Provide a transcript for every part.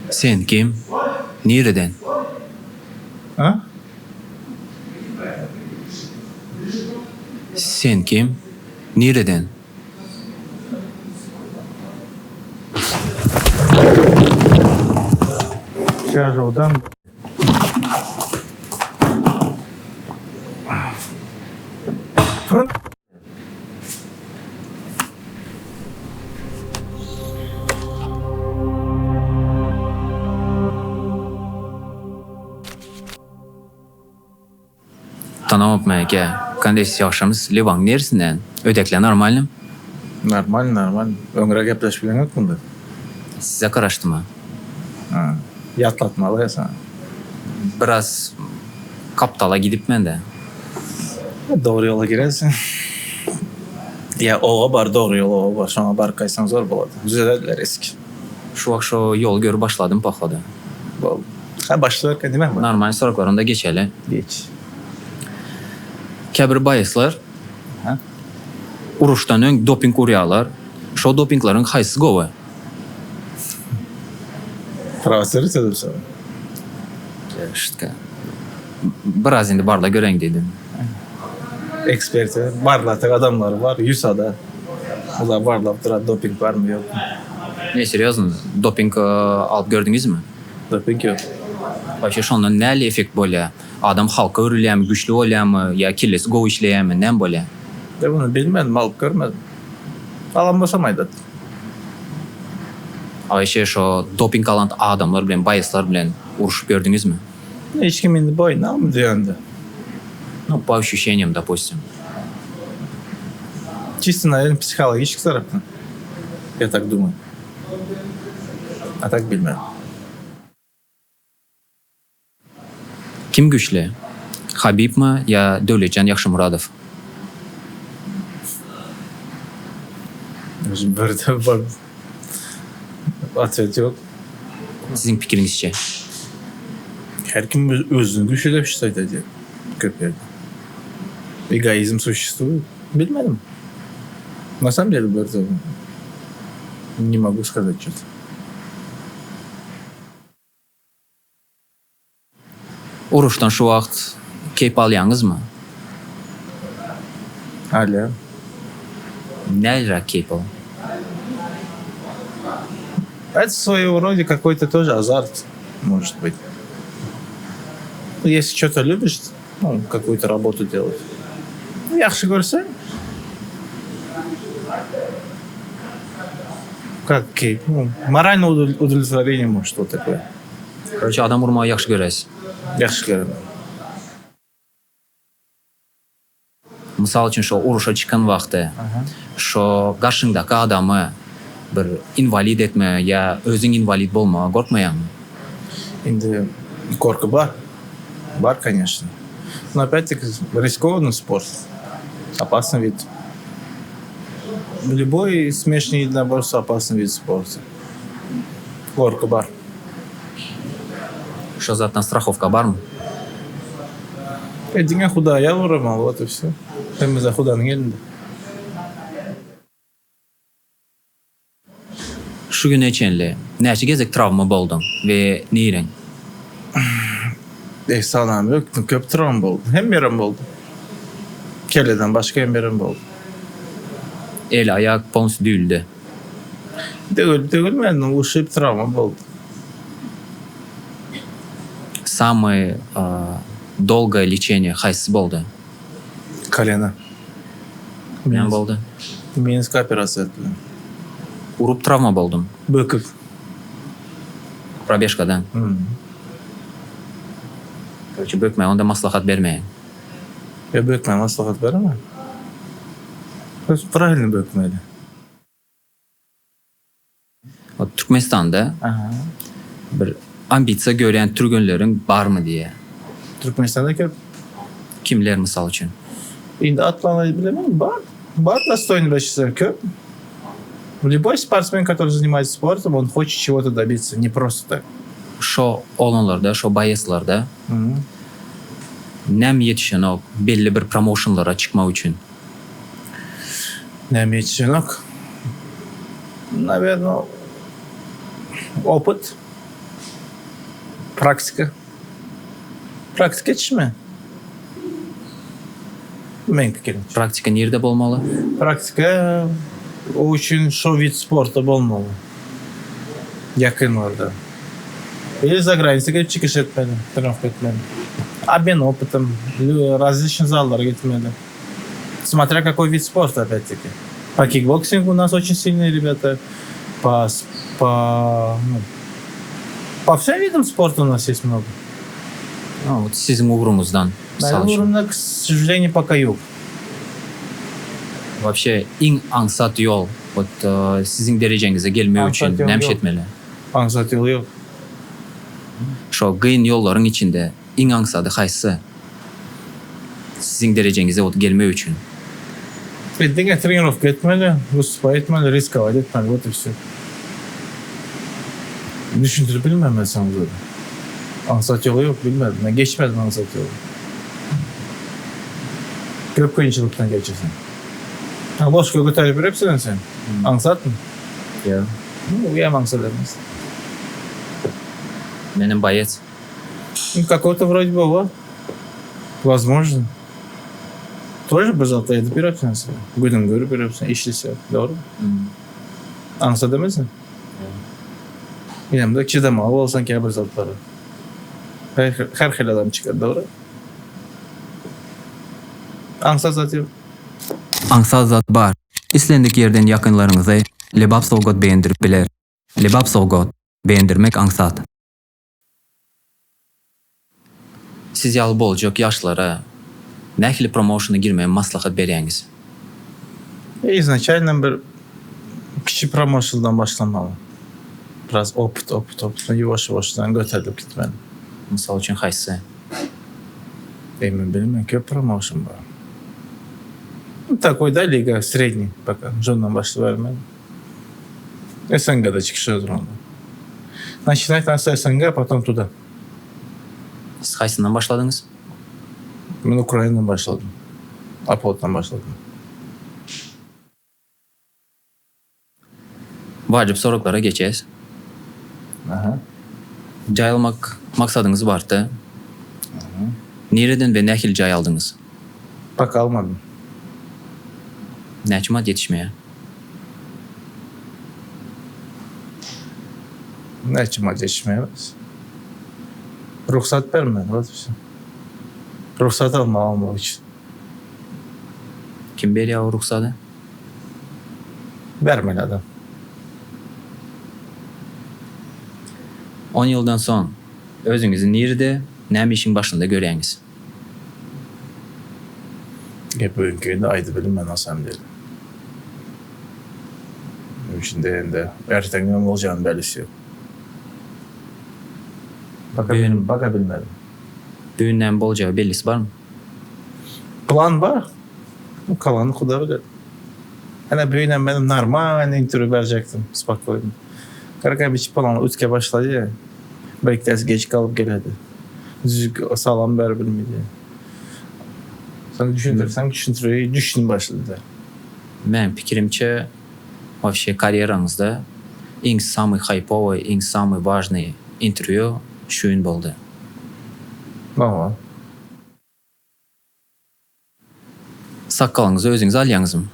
Sen kim? Nireden? A? Sen kim? Nireden? Tanamapman eke. Kandaysiz ýagşamyz Liwaň neresinden? Öýdäkiler normalnym? Normalny normalny. Öňräk gepleşip bileňok munda. Size garaşdyma. Ha. Ýatlatmaly saňa. Biraz gapdala gidipmende. Dogry ýola girersiň. Ýa oba bar dogry ýol oba bar şoňa baryp gaýtsaň zor bolady. Düzelediler eski. Şu wagt şo ýoly görüp başladym pohoda. Boldy. Ha başlaberkä näme bar? Normalny soraglar onda geçeli. Geç. Käbir baýyslar uruşdan öň doping urýarlar. Şo dopingleriň haýsysy gowy? Prowotsirowat edip soň. Şutka. Biraz indi barla göreýin diýdim. Eksperti barlatyk adamlary bar ÝUSAda. Olar barlap durar doping barmy ýokmy. Ne serýozno doping alyp gördüňizmi? Doping ýok. Waşe şondan näli effekt bolýa? Adam halka öwrülýämi, güçli bolýamy ýa kellesi gowy işleýämi, näme bolýa? Ýa muny bilmedim, alyp görmedim. Alan bolsam aýdardym. Waşe şo doping alan adamlar bilen, baýeslar bilen uruşyp gördüňizmi? Hiç kim indi boýun almady ýönde. Nu po ощущениям допустим. Çisto nawerno psihologическi tarapdan. Ya tak думаю. A tak bilmän. Kim güçli? Habibmi ýa Döwletjan Ýagşymyradow? Birde bir otwet ýok. Siziň pikiriňizçe? Her kim özüni güçli dep şitaýt edýär köp ýerde. Egoizm suşestwuýet. Bilmedim. Na samom dele bu ýerde ne mogu skazat ço-to. Uruşdan şu wagt keýp alýaňyzmy? Alýan. Näliräk keýp ol? Это своего роде какой-то тоже азарт, может быть. Если что-то любишь, ну, какую-то работу делать. Ýahşy görseň. Как keýp? Ну, моральное удовлетворение, может, вот такое. Koroçe adam urmagy ýagşy göresiz. Ýagşy göremen. Mysal üçin şo uruşa çykan wagty şo garşyňdaky adamy bir inwalid etme ýa özüň inwalid bolmaga gorkmaýaňmy? Indi gorky bar. Bar koneşno. No opýat taki riskowanyý sport. Opasnyý wid. Lýuboý smeşnyý ýedinoborstwo opasnyý wid sporta. Gorky bar. Şo zatdan strahowka barmy? E diňe Hudaýa ýalbarmaly wot i wsё. Hemme zat Hudanyň elinde. Şu güne çenli näçe gezek trawma bolduň we nireň? Eý sanam ýok, köp trawma boldy. Hemme ýerim boldy. Kelleden başga hemme ýerim boldy. El, aýak polnusy düýüldi. Döwülip döwülmändir, uşib trawma boldy. Samyý dolgoý leçeniýe haýsysy boldy? Kolena. Näme boldy? Menisk operasiýa etdiler. Urup trawma boldum. Böküp. Probežkadan. Korоче bökmäge onda maslahat bermeýäň. Ýa bökmäge maslahat beremen. Правильно bökmeli. Türkmenistanda bir ambisiýa görýän türgenleriň barmy diýýär. Türkmenistanda köp. Kimler mysal üçin? Indi atlaryny bilemok, bar. Bar dostoýnyý boçlar köp. Lýuboý sportsmen, kotoryý zanimaýtsa sportom, on hoçet çego-to dobitsa, ne prosto tak. Şo oglanlarda, şo boýeslarda näme ýetişenok belli bir promouşenlara çykmak üçin? Näme ýetişenok? Nawerno, opyt, praktika. Praktika ýetişmeýär. Meň pikirimçe. Praktika nirde bolmaly? Praktika o üçin şo wid sportda bolmaly. Ýakynlarda. Ili za granisa gelip çykyş etmeli, trenirowka etmeli. Obmen opytym, razliçnyý zallara gitmeli. Smotrya kakoý wid sporta opýat taki. Po kikboksingu u nas oçin silnyý rebýata, po po nu po wsem widam sporta u nas ýest mnogo. Wot siziň ugruňyzdan mysal üçin. Meniň ugrumda k sožaleniýu poka ýok. Wapşe iň aňsat ýol wot siziň derejeňize gelmek üçin näme iş etmeli? Aňsat ýol ýok. Şo gyn ýollaryň içinde iň aňsady haýsy? Siziň derejeňize wot gelmek üçin. Biz diňe trenirowka etmeli, wystupать etmeli, riskować etmeli, wot i wsё. Düşündirip bilmän men saňa zady. Aňsat ýoly ýok, bilmedim. Men geçmedim aňsat ýoly. Köp kynçylykdan geçirseň. Ha, ложка göterip ýörüpsiň sen. Aňsatmy? Ýok. Nu, ýam aňsat emes. Menem boýec. Nu, какой-то вроде бы bar. Возможно. Тоже bir zatlar edip ýörüpsiň sen. Günüň görüp ýörüpsiň, işlese. Dogrymy? Aňsat emesmi? Ýa-da çydamaly bolsaň käbir zatlara. Her hili adam çykar, dogry? Aňsat zat ýok. Aňsat zat bar. Islendik ýerden ýakynlaryňyzy Lebap sowgat begendirip biler. Lebap sowgat. Begendirmek aňsat. Siz ýaly boljak ýaşlara nähili promouşena girmegi maslahat berýäňiz? Iznaçalno bir kiçi promouşendan başlamaly. Biraz opyt opyt opyt ýuwaş ýuwaşdan göterilip gitmeli. Mysal üçin haýsy? Eý men bilmen köp promouşen bar. Takoý da liga sredniý poka şondan başlabermeli. SNG-da çykyş edip Начинать надо с СНГ, а потом туда. Siz haýsyndan başladyňyz? Men Ukrainadan başladym. Aplotdan başladym. Wajyp soraglara geçýäs. Aha. Jaý almak maksadyňyz bardy. Nireden we nähili jaý aldyňyz? Paka almadym. Näçe manat ýetişmeýär? Näçe manat ýetişmeýär? Rugsat bermedi, wot i wsё. Rugsat almaly almak üçin. Kim berýär o rugsady? Bermeli adam. On ýyldan soň özüňizi nirede, näme işiň başynda görýäňiz? Gep öňkini aýdyp bilmen na samym dele. Üçin diýende erteň näme boljagyny bellisi ýok. Baka bil, baka bilmedim. Bu gün näme boljagy bellisi barmy? Plan bar. Galanyny Huda biler. Ene bu günem men normalny interwýu berjekdim, spokoýno. Karaka biçip plan utke başlady ýa. Belki ders geç galyp geledi. Düzük salam berip bilmedi. Sen düşündirseň düşündiregi düşünip başlady. Meň pikirimçe wapşe karýeraňyzda iň samyý haýpowyý iň samyý wažnyý interwýu şu gün boldy. Hawa. Sakgalyňyzy özüňiz alýaňyzmy?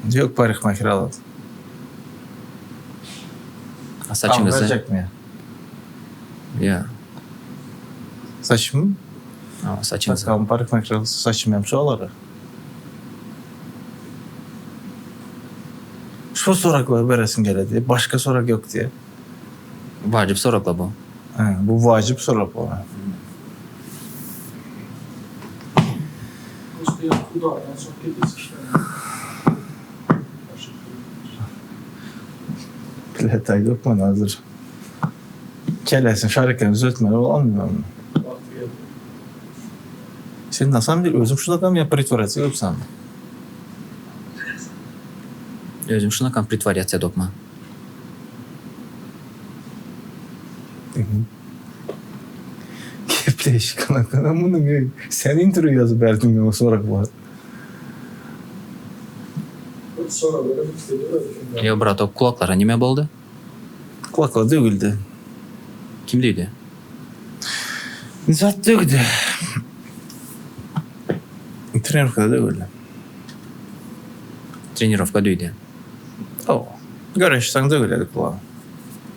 Ýok parikmaher alady. A saçyňyzy? Alyp berjekmi? Ýa. Saçymy? Hawa saçyňyzy. Sakgalymy parikmaher alsa saçym hem şo alar. Şo soraglary beresim geledi. Başga sorag ýok diýe. Wajyp soragla bu. Hä, bu wajyp sorag bu. Bilet aýdypman hazir. Kellesini şarikini düzetmeli bolanmy ony? Sen na samom dele özüň şunakam ýa pritworýatsiýa edipsanmy? Özüm şunakam pritworýatsiýa edopman. Gepleşik alakaly munuň eý. Sen interwýu ýazyp berdiň maňa sorag bar. Ýo bratok kulaklara nime boldy? Kulaklar döwüldi. Kim döwdi? Zat döwdi. Trenirowkada döwüldi. Trenirowka döwdi. Hawa. Göreşseň döwüledi kulagyň.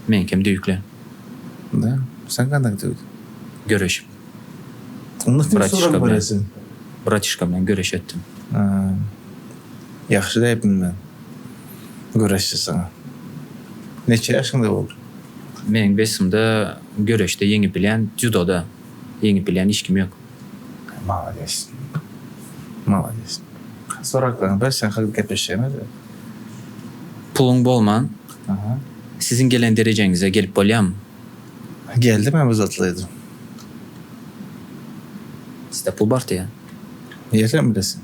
Meňkem döwükli. Da. Sen kandak döwdüň? Göreşip. Onda sen Bratişka sorag bilen. beresiň. Bratişka bilen göreş etdim. Ha. Ýagşy däýipmin men. Göreşçi saňa. Neçe ýaşyňda boldy? Meň besimde göreşde ýeňip bilýän, dzýudoda ýeňip bilýän hiç kim ýok. Malades. Malades. Soraglaryňy ber sen hakyt gepleşeýin hadi. Puluň bolman siziň gelen derejeňize gelip bolýamy? Geldim hem uzatlaýdym. Sizde pul bardy ýa? Nirden bilesiň?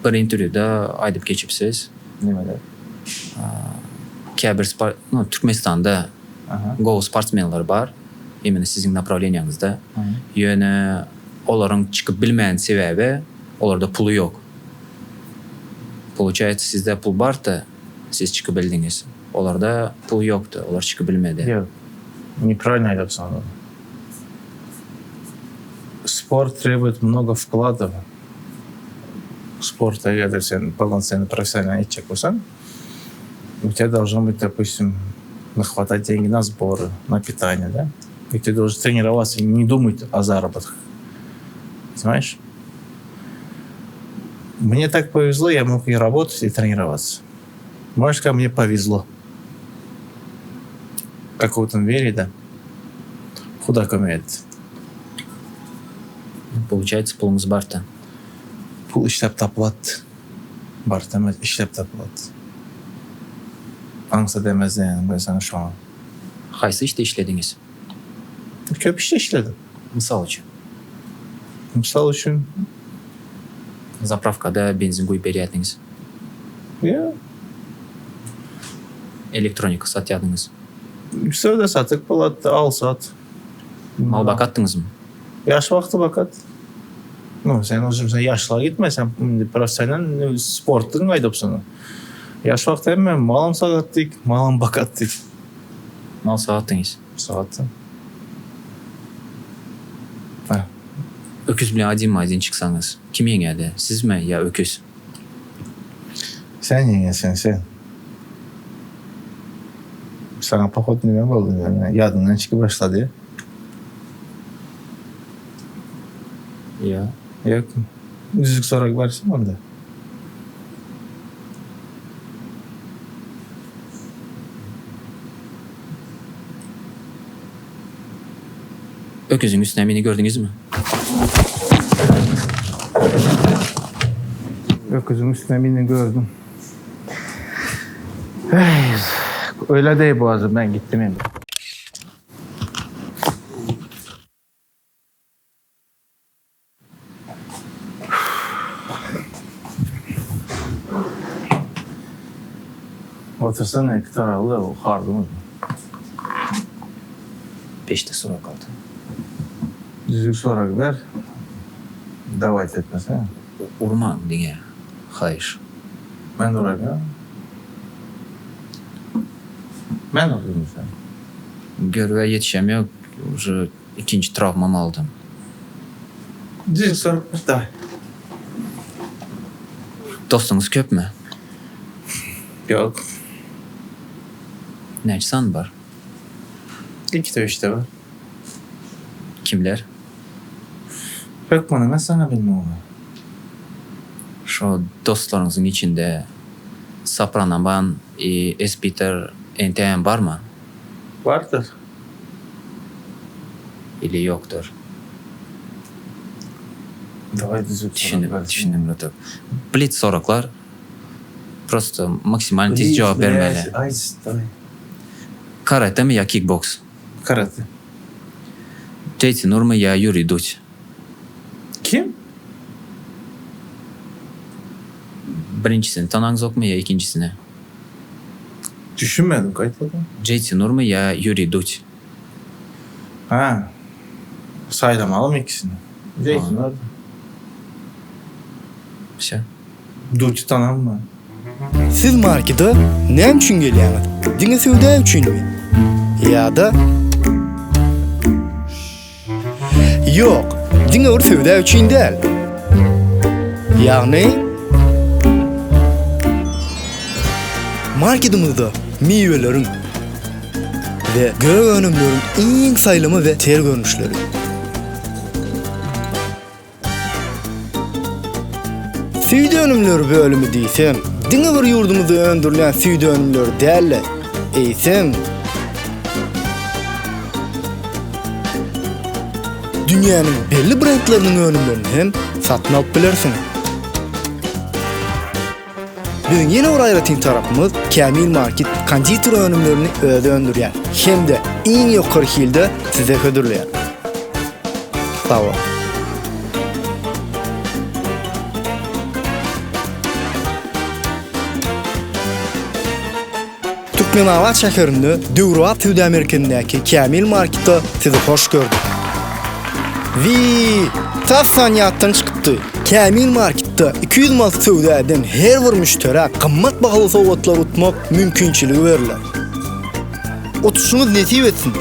Bir interwýuda aýdyp geçipsiz. Nimede? Käbir sport, no, Türkmenistanda gowy sportsmenler bar, imенно siziň naprawleniýaňyzda. Ýöne olaryň çykyp bilmän sebäbi olarda puly ýok. Poluçaýetsa sizde pul bardy, siz çykyp bildiňiz. Olarda pul ýokdy, olar çykyp bilmedi. Ýok. Nepravilno aýdypsyň ony. Sport trebuyet mnogo wkladov. Sporta eger-de sen polnocennyý professional etjek bolsaň, u тебя должно быть, допустим, хватать деньги на сборы, на питание, да? И ты должен тренироваться, не думать о заработках. Понимаешь? Мне так повезло, я мог и работать, и тренироваться. Можно сказать, мне повезло. В каком-то вере, да. Huda kömek etdi. Получается puluňyz bardy. Pul işläp tapylatdy. Bardy emes, işläp tapylatdy. Aňsat emesdi ýani men saňa şoňa. Haýsy işde işlediňiz? Köp işde işledim. Mysal üçin? Mysal üçin? Zaprawkada benzin guýup berýärdiňiz? Ýok. Elektronika satýardyňyz? Söwda satyk bolatdy, al-sat. Mal bakatdyňyzmy? Ýaş wagty bakat. Nu, sen uje sen ýaşlyga gitme, sen indi professional sportdan gaýdypsyň. Ýaş wagty hemme malam sagatdyk, malam bakatdyk. Mal sagatdyňyz? Sagatdym. Hä. Öküz bilen adinma-adin çyksaňyz, kim ýeňerdi, sizmi ýa öküz? Sen ýeňersiň, sen. Saňa pohod nime boldy, ýadyňdan çykyp başlady. Ýok. Ýokmy? Düzük sorag bersin onda. Öküziň üstüne meni gördüňizmi? Öküziň üstüne meni gördüm. Eý, öyle deý boğazım, men gitdim indi. Otursana iki taraply hardyňyz. Peşde sorag galdy. Düzük sorag ber. Dawayt etmesene. Urmaň diňe haýyş. Men uraýyn. Men urdum seni. Görübe ýetişem ýok uje ikinji trawmam aldym. Düzük sorag ber daway. Dostuňyz köpmi? Ýok. Näçe sany bar? Ikide üçde bar. Kimler? Hökman emes saňa bilmek ony. Şo dostlaryňyzyň içinde Sopranaban i Espiter entägem barmy? Bardyr. Ili ýokdur. Daway düzüp Düşündim, düşündim bratok. Blitz soraglar. Prosto maksimalny tiz jogap bermeli. Aýt, daway. Karatemi ýa kikboks? Karate. Jeýti Nurmy ýa Ýuriý Dudь? Kim? Birinjisini tanaňzokmy ýa ikinjisini? Düşünmedim, gaýtala. Jeýti Nurmy ýa Ýuriý Dudь? Ha. Saýlamalymy ikisini? Jeýti Nur. Wsё. Dud'i tanamman. Siz markete näme üçin gelýäňiz? Diňe söwda üçinmi? Ýa-da Ýok, diňe bir söwda üçin däl. Ýagny Marketimizde miweleriň we gök önümleriň iň saýlama we ter görnüşleri. Süýt önümleri bölümi diýseň, diňe bir ýurdumyzda öndürilýän süýt önümleri däl-de, eýsem, dünýäniň belli brendleriniň önümlerini hem satyn alyp bilersiňiz. Biziň ýene bir aýratyn tarapymyz Kämil Market konditer önümlerini özi öndürýär hem-de iň ýokary hilde size hödürleýär. Sag boluň. Türkmenabat şäherinde döwrebap söwda merkezindäki Kämil Marketde sizi hoş gördük. Wiý, tasdan ýatdan çykypdy. Kämil Marketde 200 manat söwda eden her bir müşderä gymmat bahaly sowgatlar utmak mümkinçiligi berler. Utuşyňyz nesip etsin!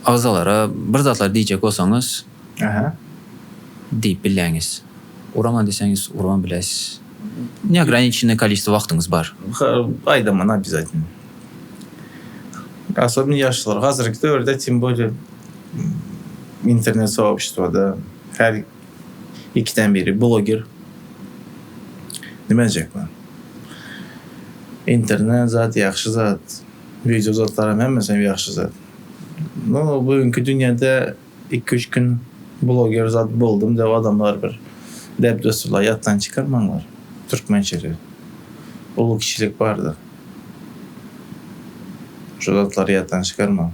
Agzalara bir zatlar diýjek bolsaňyz. Aha. Diýip bilýäňiz. Uraman diýseňiz urman biläsiz. Neograniçennoý koliçestwo wagtyňyz bar. Aýdaman obýazatelno. Asobno ýaşlar hazirki döwürde tim bolýa internet soobşestwoda her ikiden biri bloger. Nime diýjek men. Internet zat ýagşy zat. Wideo zatlaram hemmesem ýagşy zat. No bu günki dünýede Iki-üç gün bloger zat boldum dep adamlar bir däp-dessurlary ýatdan çykarmaňlar. Türkmençilik. Uly-kiçilik bardyr. Şu zatlary ýatdan çykarmaň.